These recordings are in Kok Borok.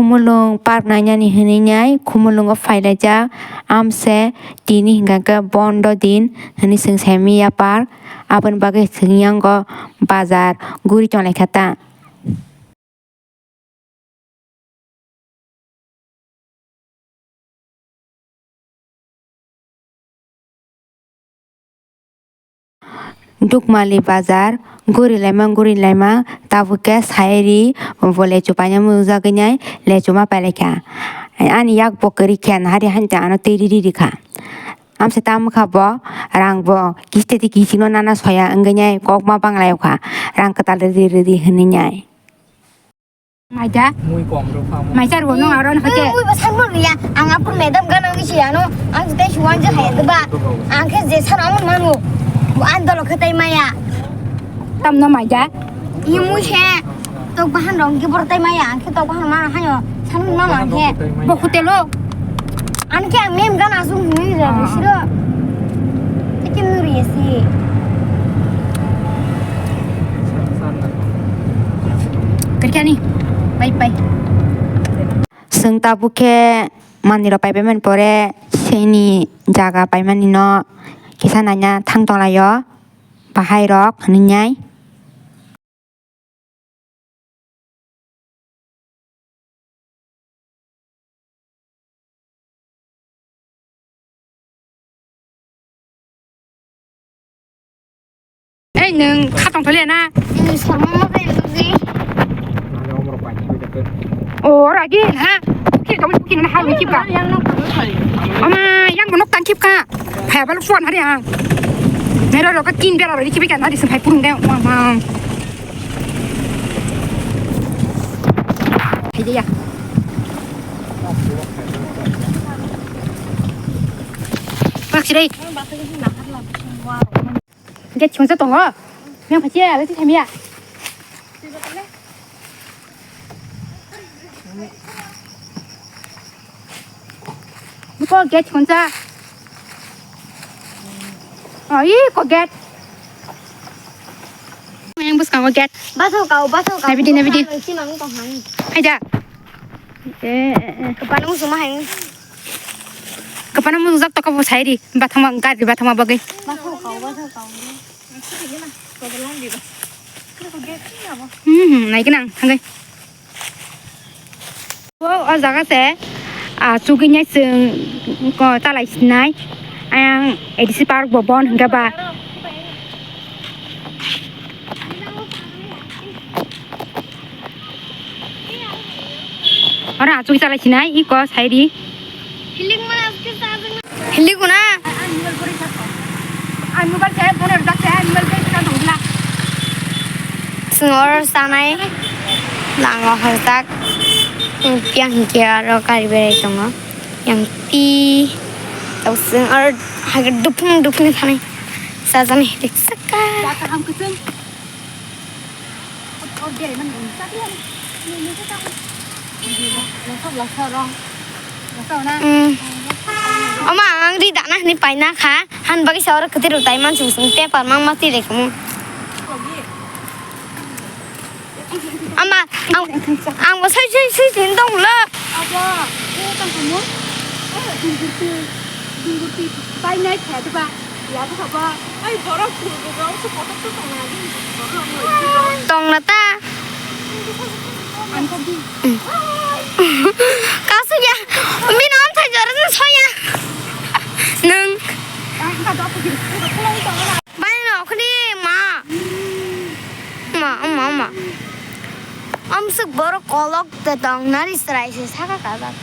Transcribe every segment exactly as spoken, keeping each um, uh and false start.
Khumulwng park nainani hwnwi nai Khumulwngo phailaijak, amse tini hwnkha khe bondo din hwnwi chwng saimanya park, aboni bagwi chwng yango bazar guri tonglaikha ta. Dukmali bazar guri laima guri laima tabuk khe sai ri bo lechu paina mujagwi nai lechu ma pailai kha ani yak bo kwrwi khe nahari hante ano twi riri rikha. Amsa tamo kha bo rang bo kisti ti kisti no nana soya wngwi nai kok ma banglaio kha rang kwtal riri riri hwnwi nai. Maida. Mui kom rw pha mo. Maisa rw nung aro nung hake. Ui, ui, ba sanmon ya. Ang apun madam gana ngi si ano. Ang tei suwan je hai de ba. Ang khe je san amon manu. Bo an dolo khe tai maya. Tam no maida. Ni mui se. Tok bahan rong ki bor tai maya. Ang khe tok bahan mano hayo. Sanmon mano ang khe. Bo hotel o. Ani khe ang mem gana asung hwnwi rw Ah. Bisiro. Tei khe nuri esi. Kerjani. Bye bye. Chwng tabuk khe mandirok paipai mani pore sini jaga paimani no kisa naina thang tonglaio bahairok hwnwi nai. Ei, nwng kha tong thole na? Nwng sormo ma bai nungji. O, ora di, ha? Kiri kamu kiri na ha, kiri ka. Ama, yang bunok tang kiri ka. Hai, balu phone hari ang. Mera roka kin bera roka kiri ka, hari sempai purung deh, wah, mang. Hai dia. Pak sih deh. Gate chhungsa tongo. Yang phasia, lati thamia. Buko gate chhungsa. Oh, ih, ko gate. Yang bus kamu gate. Baso kau, baso kau. Nabi di, nabi di. Simang kau hani. Aja. Eh, eh, eh. Kepala musuh mah yang. Kepala musuh zak toko bu sairi. Bathama gari, bathama bagai. Baso kau, baso kau. Hmm, nai kenang, hanggai. O, o jaga se, ah, chugui nai chwng ko talai sinai. Ayang A D C park bo bon hingga ba. Ora achuk chalai sinai iko sairi. Hilik mana aske sajeng. Hilik una. Ang mobile se phone rijak se, ang mobile se phone rijak. Sengor sanai lango horjak. Yang hinkhe aro gari berai tongo. Yang pi. Tau seng aro hagar dupung dupung sanai. Sajani hilik saka. Kaham kuchung. Mm. Oma, ang ri dana hini paina kha. Han bagwi sa oro kwtwi rw tai man sung sung paper mang ma twi rw khamu. Ama, ang, ang bo sai, sai, sai, sai tong lo. Abo, o tang khamu. O, dungurti, dungurti, bai nai kha diba. Ya, bu kha ba. Ai, borok, borok, borok, borok, borok, borok, borok. Tong na ta. Ang kha di. Kasu ya. Bini amthai jora se soya. Nung. Ang kha da, aku di. Bai no, khuni ma. Ma, ma, ma. Amsuk borok kolok te tong nari srai se saka kajak.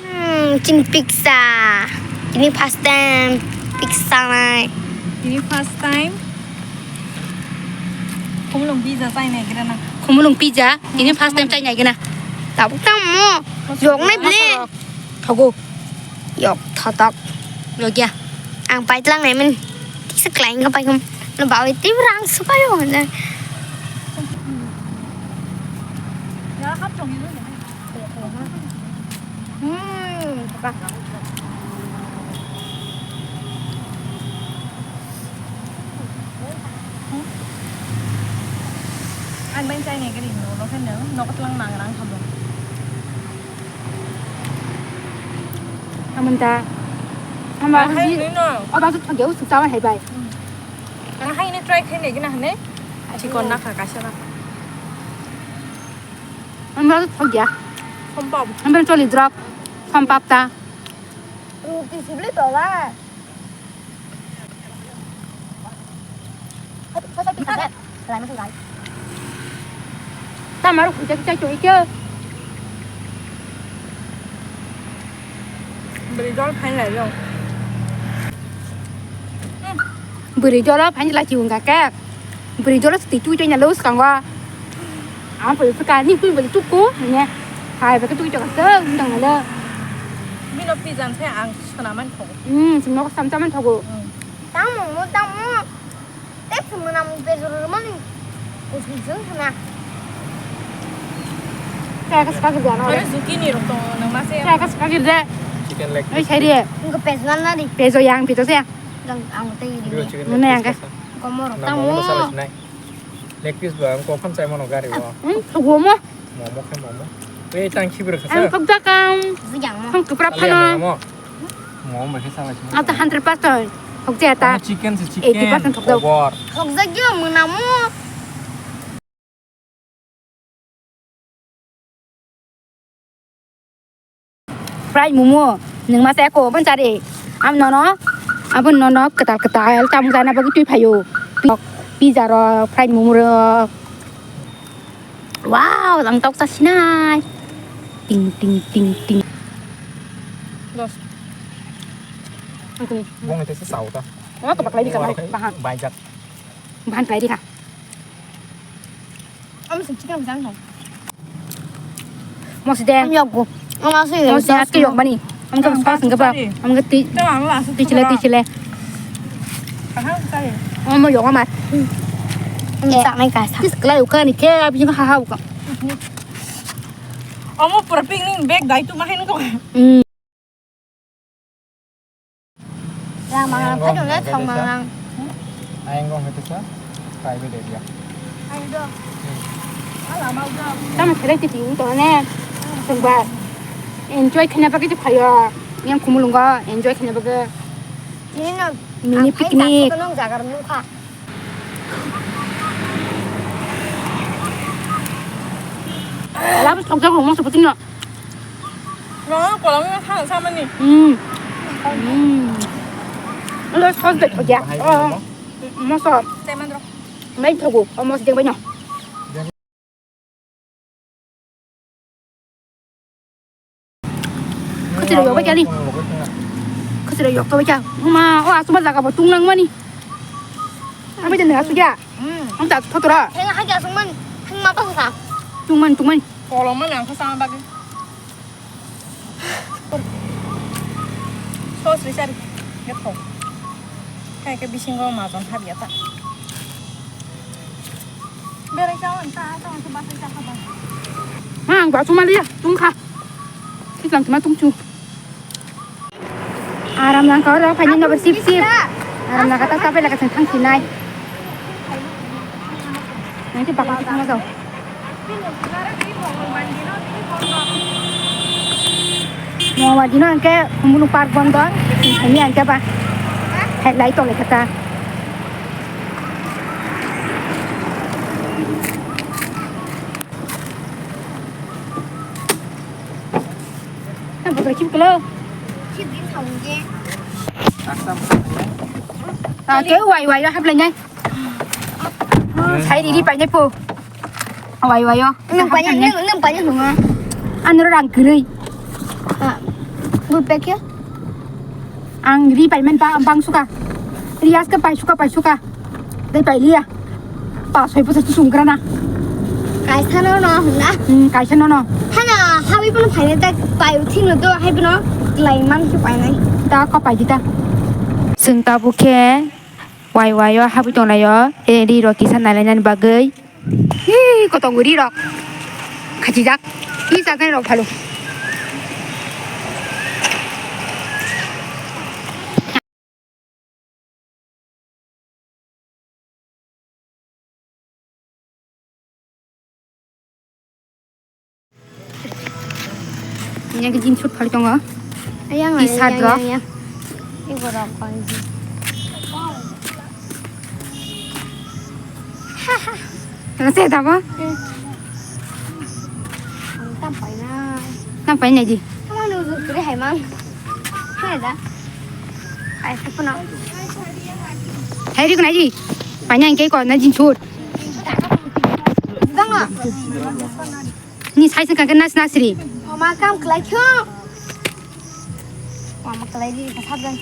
Hmm, chini pizza. Chini first time pizza nai. Chini first time. Khumulung pizza chai nai gira na. Khumulung pizza. Chini first time chai nai gira. Tabuk tamo. Yok nai ble. Thogo. Yok thotok. Yok ya. Ang paitlang nai men. Kisa klaing ka paikum. No bawi ti rang supayo. Hmm, apa? Nini gari no, no khe no, no kotlang nang rang khamung. Amon ta. Ama Bahai si, ni no. Oba su thok yau su chawa hai bai. Hmm. Ang hai ni try khai ni gina hane. Chikon na kha kaisa na. Amra thok ya. Sompop. Amra choli drop. Sompop ta. Ruti sibli tola. Tamaru kujak chai choi kyo. Beri jol phain lai yo. Bwrwi jora phaini lachi wngkha khe. Bwrwi jora swtwi twi twi nalo swkango. Ang pwrwi swka ni twi bwrwi tukku hanya. Hai ba twi twi ka se wngdang nalo. Bino pijan se ang sona man thogo. Hmm, sumno sam chaman thogo. Hmm. Tamo mo tamo. Tek sumna mo pejor mani. Kusi jung suna. Kaya ka swka gida no. Ore zucchini rok tongo nang ma se. Kaya ka swka gida. Chicken leg. Oi sai re. Ngo pejor na di. Pejo yang pejo se. Jang ang tei ri. Video chicken Mane leg piece angka. Kasa. Komor na tamo. Momo no sala sinai. Leg piece ba ang ko phan chai mano gari o. Hmm, thugo mo. Momo khe momo. Ei tang khibir khasa. Ang thok jakam. Bujang mo. Thong kupra phano. Momo. Momo ba khe sala sinai. Ata hundred percent. Thok jaya ta. Chicken se chicken. Eighty percent thok dau. Kobor. Thok jagyo mwnamo. Fried momo, nwng masa eko obo chari. Am nono, abo nono kwtal kwtal chamung chana bagwi twi phaio. Pizza rok, fried momo rok. Wow, ang tok sa sinai. Ting, ting, ting, ting. Dos. Bong itu sih sauta. Oh, kepak lagi kan, bahan. Banyak. Bahan lagi kan. Am sing chicken jang dong. Mos deng. Am yok go. Am asu yok. Mos deng aske yok bani. Am ka sauce nggak ba? Am nggak ti. Ti chile, ti chile. Am yok amat. Am sa nai ka sa. Tis kelai uka ni ke abi jeng ha ha uka. Am pura picnic bag dai tu mahin ko. Hmm. Yang mangang phai dong le thong mangang. Ayang gong hete sa, kai be de dia. Ayo do. Ala mau do. Tamo khere ti ting to ne. Sengba. Enjoy khna bagwi phaio. Yang khumulungo enjoy khna bagwi. Ini no. Mini picnic. Nong jagar nukha. Ala bus thok jago mos putino. Rong kolam ma thang samani. Hmm. Hmm. Lo sos bet thok ya. Oh. Mos. Teman ro. Mai thogo. Oh, mos jeng banyo. Khachira yok ba kali. Khachira yok to ba kya. Ma, o asuma jaga bo tung nang mani. Ami den asu kya. Hmm. Ang ta thotora. Heng ha kya sungman. Heng ma pa sa. Tung man, tung man. Kolom man ang sa bagwi. Sos ri sari. Gatho. Khai ke bisingo majon habya ta. Berai chawan ta, ta ang basai cha kha ba. Ma ang ba chuma liya, tung kha. Sitlang tuma tung chu. Aram lang kau rok phai ni no sip sip. Aram lang kata sapai laka thang sinai. Nanti bakal kita mau. Mo wa dino angke munu park bondo. Ini angke ba. Headlight tole kata. Ang bwsai chip klo. Ah, ke wai wai ra hap lai nai. Sai ri ri pai nai po. Wai wai yo. Nang pai nai, nang pai nai nung. Ano rang kwrwi. Ah, bu pek ya. Ang ri paiman pa bang suka. Ri aske pai suka, pai suka. Dei pai liya. Pa soi bosor tu sungkra na. Kaisa no no hwnna. Hmm, kaisa no no. Hana hawi pono phainai ta pai thino to hai pono klai man se painai. Ta ko pai dita. Sung ta bu khe wai wai yo habwi tongnai yo. E ri ro kisa nalai nani bagwi. Hi, kotong ri rok. Khachijak. Hi, saknai rok phalo. Yang jeans suit phari tongo. Ayang, T-shirt ayang, rok. Ayang, ayang. Ibo rok bangji. Ano se dabo? Hmm. Tam paina. Tam paina di. Kamu nunggu kiri hai mang. Hai da. Hai sepono. Hai ri kunai di. Paina ingke ko na jeans suit. Danga. Ni size wngkha khe nas nasri. Mama kam khlai kho. Mama khlai di ka sabdan.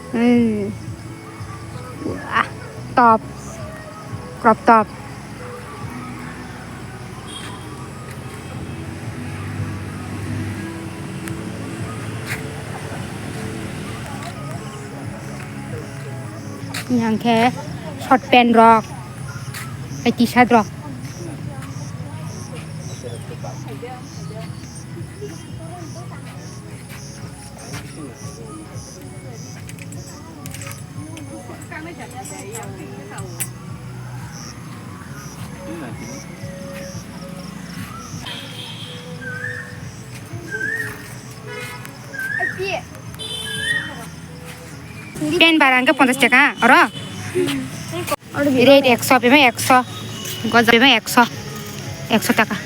Hmm. Wah, top. Crop top. Yang khe short pant rok, tei T-shirt rok. Pen bara hwnkhe ponchash taka, oro? Red ekso, bebak ekso. Goja bebak ekso. Ekso taka.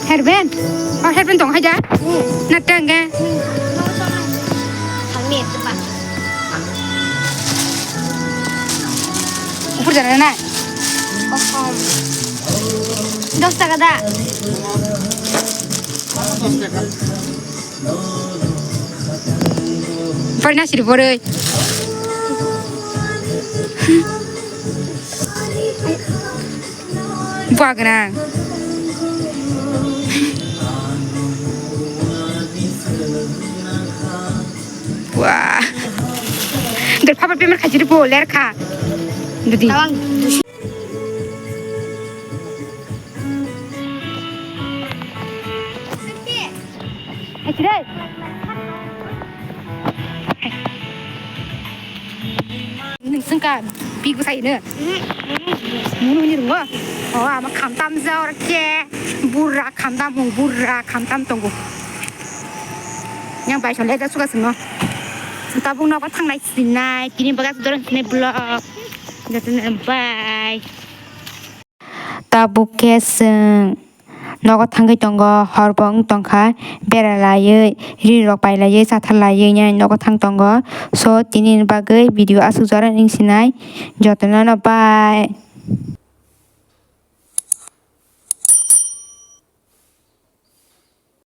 Hairband? Oh, hairband tong hai da? Hmm. Na tang ga? Hmm. Upor jana na? Kosom. Dos taka da? Dos taka. Bari nasiri boroi. Bua gwnang. Bua. Dor phabar payment khaisiri bo ler kha. Dudi. Tawang. Hai, chire. Nwng swngkha, big bwsai hino. Munu hwnwi rwngo. O, ama khamtam ja oro khe. Burra khamtam, mung burra khamtam tongo. Yang bai sole ja suka swngo. Tabuk nogo thangnai sinai, tini baga dorong sinai vlog. Jotono bye. Tabuk khe chwng nogo thangwi tongo, hor bo wng tongkha, bera laiwi, ri rok pai laiwi, chathar laiwi nogo thang tongo. So, tini ni bagwi video aswk jora wng sinai, jotono no bye.